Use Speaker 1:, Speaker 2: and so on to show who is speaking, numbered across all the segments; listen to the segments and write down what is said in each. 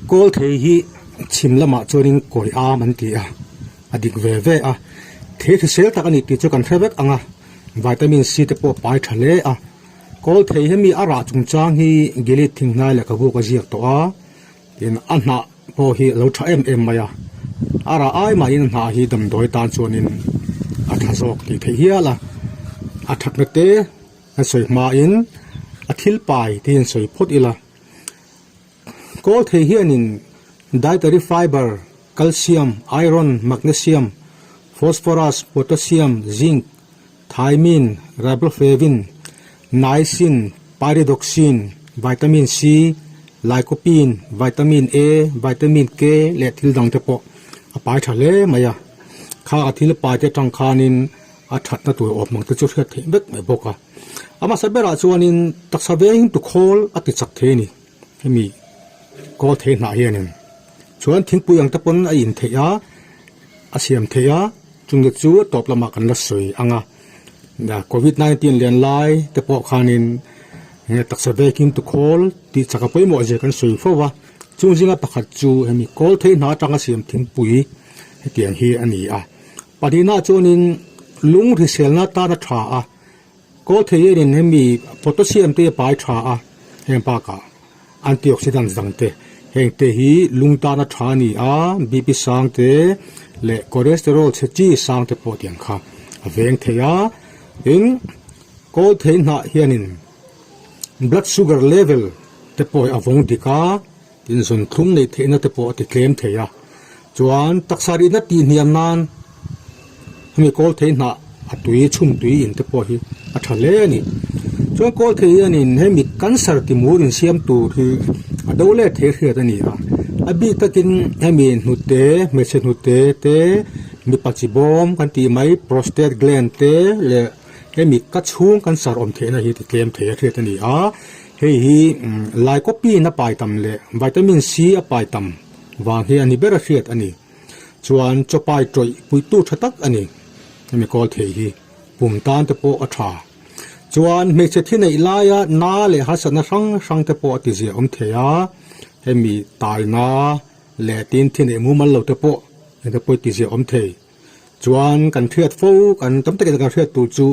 Speaker 1: Kawl thei hi chhim lamah chuanin kawi am an ti a, a dik ve ve a. Thei hrisel tak a ni tih chu kan hre vek ang a, vitamin C te pawh a pai tha hle a. Kawl thei hemi a rah chungchang hi Gilead thinghnai lehkhabu ka ziak tawh a, tin a hnah pawh hi a lo tha em em mai a, a rah ai mahin a hnah hi damdawi tan chuanin a tha zawk tih theih hial a, a thatna te an sawi hmain a thil pai te hi an sawi phawt ila. Kawl thei hianin dietary fibre, calcium, iron, magnesium, phosphorus, potassium, zinc, thiamine, riboflavin, niacin, pyridoxine, vitamin C, lycopene, vitamin A, vitamin K leh thil dang te pawh a pai tha hle mai a. Kha a thil pai te atang khanin a thatna tur awm ang te chu hriat theih vek mai bawk a. A hmasa berah chuanin taksa vengin tukhawl a ti chak thei a ni. Hemi kawl thei hnah hianin chuan thingpui ang te pawn a in theih a, a siam theih a, chumi chu a tawp lamah kan la sawi ang a. Covid 19 lian lai te pawh khanin enge taksa vengin tukhawl tih chak a pawimawh zia kan sawi fo va. Chung zinga pakhat chu hemi kawl thei hnah atanga siam thingpui hetiang hi a ni a. Pahnihna chuanin lung hriselna tan a tha a, kawl thei hianin hemi potassium te a pai tha a, heng bakah antioxidants dang te heng te hi lung tan a tha a ni a, BP sang te leh cholesterol chhe chi sang te pawh tiang kha a veng thei a, tin kawl thei hnah hianin blood sugar level te pawh hi a vawng dik a. Tin zawn thlum neih theihna te pawh a ti tlem thei a, chuan taksa rihna tih hniam nan hemi kawl thei hnah a tui chhum tui in te pawh hi a tha hle a ni. Chuan kawl thei hianin hemi cancer ti mur insiam tur hi a do let thei hriat a ni a, a bik takin hemi hnute hmeichhe hnute te mipa chi bawm kan tih mai prostate gland te leh hemi ka chhung cancer awm theihna hi ti tlem thei a hriat a ni a. Hei hi lycopene a pai tam leh vitamin C a pai tam vang hi a ni ber a hriat a ni. Chuan chaw pai tawih puitu tha tak a ni. Hemi kawl thei hi pum tan te pawh a tha. Chuan hmeichhe thi neih laia na leh harsatna hrang hrang te pawh a ti zia awm thei a. Hemi taina leh tin thi neih mumal lo te pawh hengte pawh ti zia awm thei. Chuan kan hriat fo, kan tam takin kan hriat tur chu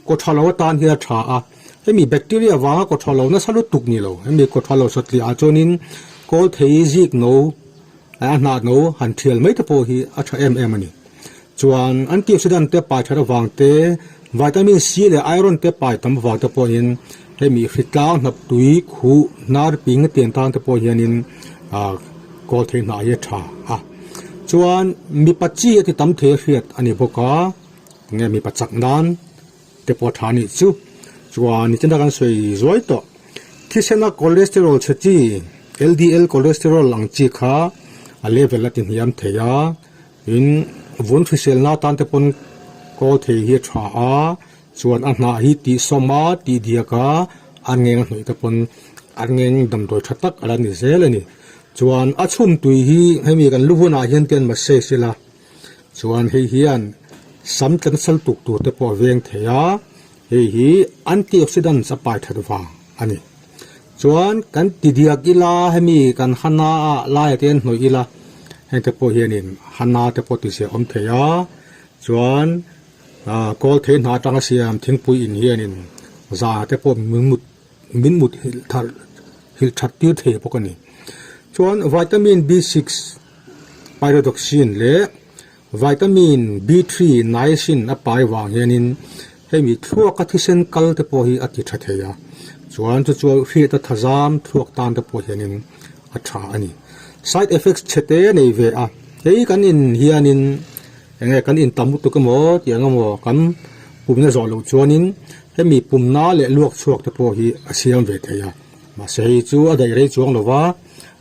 Speaker 1: kaw tha lo atan hian a tha a, hemi bacteria vanga kaw tha lo nasa lutuk ni lo, hemi kaw tha lo satliah ah chuanin kawl thei zik no a hnah no han thial mai te pawh hi a tha em em a ni. Chuan antioxidant te pai that avang te, vitamin C leh iron te pai tam avang te pawhin hemi hritlang hnap tui khuh hnar ping tiang tan te pawh hianin ah kawl thei hnah hi a tha a. Chuan mipa chi a ti tam thei a hriat a ni bawk a, enge mipa chak nan te pawh a tha a nih chu. Chuan nichina kan sawi zuai tawh, thisena cholesterol chhe chi, LDL cholesterol ang chi kha a level a ti hniam thei a, tin vun hriselna atan te pawn kawl thei hi a tha a, chuan a hnah hi tih sawm a, tih diak a, a ngeng a hnawih te pawn a ngeng damdawi tha tak a la ni zel a ni. Chuan a chhum tui hi hemi kan lu hunah hian te an massage ila chuan hei hian sam tlan sal tuk tur te pawh a veng thei a, hei hi antioxidants a pai that vang a ni. Chuan kan ti diak ila hemi kan hana ah laiah te hian hnawih ila heng te pawh hianin hana te pawh ti ziah awm thei a, chuan ah kawl thei hna atanga siam thingpui in hianin zah te pawh min mut min mut hilh thar hilh that tir thei bawk a ni. Chuan vitamin B6 pyridoxine leh vitamin B3 niacin a pai vang hianin hemi thluaka thisen kal te pawh hi a ti tha thei a, chuan chu chu hriat a thazam thluak tan te pawh hianin a tha a ni. Side effects chhe te nei ve a, hei kan in hianin Enge kan in tam lutuk emaw tih ang emaw kan pumna zawh loh chuanin hemi pumna leh luak chhuak te pawh hi a siam ve thei a, mahse hei chu a daih rei chuang lova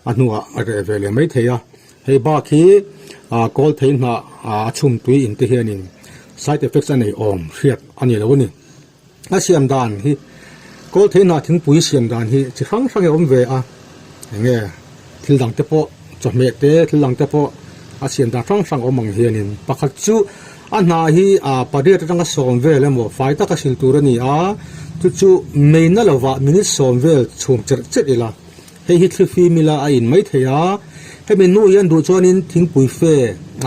Speaker 1: a hnuah a reh ve leh mai thei a, hei bak hi ah kawl thei hnah ah a chhum tui in te hianin side effects a nei awm hriat a ni lo a ni. A siam dan hi kawl thei hnah thingpui siam dan hi chi hrang hrang a awm ve a, enge thil dang te pawh chawhmeh te thil dang te pawh a siam dan hrang hrang awm ang hianin pakhat chu a hnah hi ah pariat atanga sawm vel emaw fai taka sil tur a ni a, chu chu meina lovah minute sawm vel chhum cherh cherh ila hei hi thlifim ila a in mai thei a. Hemi hnu hian duh chuanin thingpui fe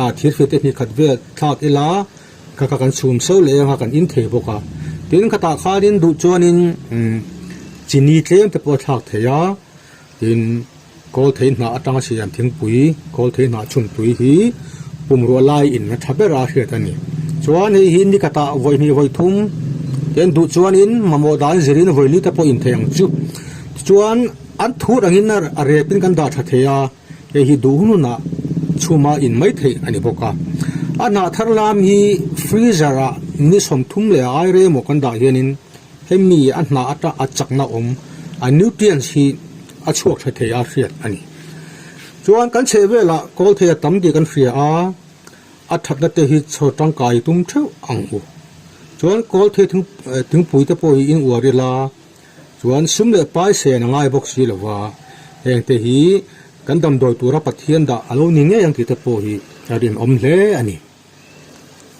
Speaker 1: ah thirfe te hnih khat vel thlak ila kha kha kan chhum so leh anga kan in thei bawk a. Tin khatah khanin duh chuanin umm chini tlem te pawh a thlak thei a. Tin, kawl thei hnah atanga siam thingpui, kawl thei hnah chhunpui hi pumruah lai in a tha ber a hriat a ni. Chuan hei hi ni khatah vawi hnih vawi thum ten duh chuanin mamawh dan zirin vawi li te pawh in thei ang chu. Tichuan an thut angin a repin kan dah tha thei a, hei hi duh hun hunah chhuma in mai theih a ni bawk a. A hnah thar lam hi freezer ah ni 30 leh a ai remaw kan dah hianin Hemi a hnah ata a chakna awm, a nutrients hi a chhuak tha thei a hriat a ni. Chuan kan chheh velah kawl thei a tam tih kan hria a, a thatna te hi chhawr tangkai tum theuh ang u. Chuan kawl thei thingpui te pawh hi in uar ila, chuan sum leh pai sen a ngai bawk si lo va, heng te hi kan damdawi tura Pathian dah a lo ni ngei ang tih te pawh hi a rinawm hle a ni.